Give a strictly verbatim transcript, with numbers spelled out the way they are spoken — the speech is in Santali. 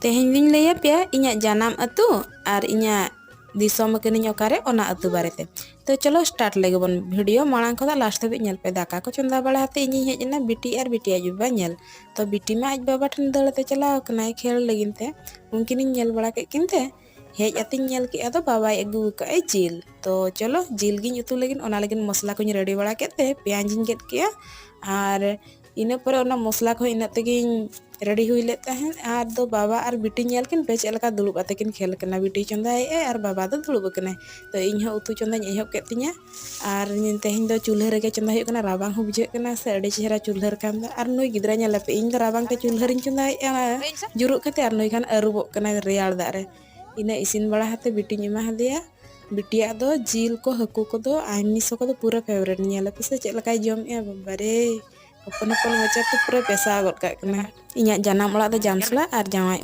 ᱛᱮᱦᱮᱧ ᱫᱚᱧ ᱞᱟᱹᱭ ᱟᱯᱮᱭᱟ ᱤᱧᱟᱹᱜ ᱡᱟᱱᱟᱢ ᱟᱹᱛᱩ ᱟᱨ ᱤᱧᱟᱹᱜ ᱫᱤᱥᱚᱢ ᱟᱠᱟᱱᱟᱹᱧ ᱚᱠᱟᱨᱮ, ᱚᱱᱟ ᱟᱹᱛᱩ ᱵᱟᱨᱮᱛᱮ᱾ ᱛᱚ ᱪᱚᱞᱚ start ᱞᱮᱜᱮ ᱵᱚᱱ, video ᱢᱟᱲᱟᱝ ᱠᱷᱚᱱᱟᱜ last ᱫᱷᱟᱹᱵᱤᱡ ᱧᱮᱞ ᱯᱮ᱾ ᱫᱟᱠᱟ ᱠᱚ ᱪᱚᱸᱫᱟ ᱵᱟᱲᱟ ᱠᱟᱛᱮ ᱤᱧᱤᱧ ᱦᱮᱡ ᱮᱱᱟ ᱵᱤᱴᱤ ᱟᱨ ᱵᱤᱴᱤ ᱟᱡ ᱵᱟᱵᱟ ᱧᱮᱞ᱾ ᱛᱚ ᱵᱤᱴᱤ ᱢᱟ ᱟᱡ ᱵᱟᱵᱟ ᱴᱷᱮᱱ ᱫᱟᱹᱲ ᱟᱛᱮ ᱪᱟᱞᱟᱣ ᱟᱠᱟᱱᱟᱭ ᱠᱷᱮᱞ ᱞᱟᱹᱜᱤᱫ ᱛᱮ᱾ ᱩᱱᱠᱤᱱᱤᱧ ᱧᱮᱞ ᱵᱟᱲᱟ ᱠᱮᱫ ᱠᱤᱱ ᱛᱮ ᱦᱮᱡ ᱟᱛᱮᱧ ᱧᱮᱞ ᱠᱮᱫᱟ ᱫᱚ ᱵᱟᱵᱟᱭ ᱟᱹᱜᱩ ᱟᱠᱟᱫ ᱟᱭ ᱡᱤᱞ᱾ ᱛᱚ ᱪᱚᱞᱚ ᱡᱤᱞ ᱜᱤᱧ ᱩᱛᱩ ᱞᱟᱹᱜᱤᱫ, ᱚᱱᱟ ᱞᱟᱹᱜᱤᱫ ᱢᱚᱥᱞᱟ ᱠᱚᱧ ready ᱵᱟᱲᱟ ᱠᱮᱫ ᱛᱮ ᱯᱮᱸᱭᱟᱡᱽ ᱤᱧ ᱜᱮᱫ ᱠᱮᱫᱟ᱾ ᱟᱨ ᱤᱱᱟᱹ ᱯᱚᱨᱮ ᱚᱱᱟ ᱢᱚᱥᱞᱟ ᱠᱚᱦᱚᱸ ᱤᱱᱟᱹᱜ ᱛᱮᱜᱮᱧ ready ᱦᱩᱭ ᱞᱮᱫ ᱛᱟᱦᱮᱸᱫ᱾ ᱟᱨ ᱫᱚ ᱵᱟᱵᱟ ᱟᱨ ᱵᱤᱴᱤ ᱧᱮᱞ ᱠᱤᱱ ᱯᱮ ᱪᱮᱫ ᱞᱮᱠᱟ ᱫᱩᱲᱩᱵ ᱟᱛᱮ ᱠᱤᱱ ᱠᱷᱮᱞ ᱠᱟᱱᱟ, ᱵᱤᱴᱤᱭ ᱪᱚᱸᱫᱟᱭᱮᱫᱼᱟᱭ ᱟᱨ ᱵᱟᱵᱟ ᱫᱚ ᱫᱩᱲᱩᱵ ᱟᱠᱟᱱᱟᱭ᱾ ᱛᱚ ᱤᱧ ᱦᱚᱸ ᱩᱛᱩ ᱪᱚᱸᱫᱟᱧ ᱮᱦᱚᱵ ᱠᱮᱫ ᱛᱤᱧᱟᱹ᱾ ᱟᱨ ᱛᱮᱦᱮᱧ ᱫᱚ ᱪᱩᱞᱦᱟᱹ ᱨᱮᱜᱮ ᱪᱚᱸᱫᱟ ᱦᱩᱭᱩᱜ ᱠᱟᱱᱟ, ᱨᱟᱵᱟᱝ ᱦᱚᱸ ᱵᱩᱡᱷᱟᱹᱜ ᱠᱟᱱᱟ ᱥᱮ ᱟᱹᱰᱤ ᱪᱮᱦᱨᱟ ᱪᱩᱞᱦᱟᱹ ᱨᱮ ᱠᱷᱟᱱ ᱫᱚ᱾ ᱟᱨ ᱱᱩᱭ ᱜᱤᱫᱽᱨᱟᱹ ᱧᱮᱞᱮᱯᱮ, ᱤᱧ ᱫᱚ ᱨᱟᱵᱟᱝ ᱛᱮ ᱪᱩᱞᱦᱟᱹ ᱨᱤᱧ ᱪᱚᱸᱫᱟᱭᱮᱫᱼᱟ ᱡᱩᱨᱩᱜ ᱠᱟᱛᱮ, ᱟᱨ ᱱᱩᱭ ᱠᱷᱟᱱ ᱟᱹᱨᱩᱵᱚᱜ ᱠᱟᱱᱟᱭ ᱨᱮᱭᱟᱲ ᱫᱟᱜ ᱨᱮ᱾ ᱤᱱᱟᱹ ᱤᱥᱤᱱ ᱵᱟᱲᱟ ᱠᱟᱛᱮ ᱵᱤᱴᱤᱧ ᱮᱢᱟ ᱦᱟᱫᱮᱭᱟ᱾ ᱵᱤᱴᱤᱭᱟᱜ ᱫᱚ ᱡᱤᱞ ᱠᱚ, ᱦᱟᱹᱠᱩ ᱠᱚᱫᱚ, ᱟᱭᱢᱤᱥᱚ ᱠᱚᱫᱚ ᱯᱩᱨᱟᱹ favourite᱾ ᱧᱮᱞ ᱟᱯᱮ ᱥᱮ ᱪᱮᱫ ᱞᱮᱠᱟᱭ ᱡᱚᱢᱮᱜᱼᱟ, ᱵᱟᱵᱟᱨᱮ! ᱦᱚᱯᱚᱱ ᱦᱚᱯᱚᱱ ᱢᱚᱪᱟ ᱛᱮ ᱯᱩᱨᱟᱹ ᱯᱮᱥᱟᱣ ᱜᱚᱫ ᱠᱟᱜ ᱠᱟᱱᱟ᱾ ᱤᱧᱟᱹᱜ ᱡᱟᱱᱟᱢ ᱚᱲᱟᱜ ᱫᱚ ᱡᱟᱢᱥᱞᱟ ᱟᱨ ᱡᱟᱶᱟᱭ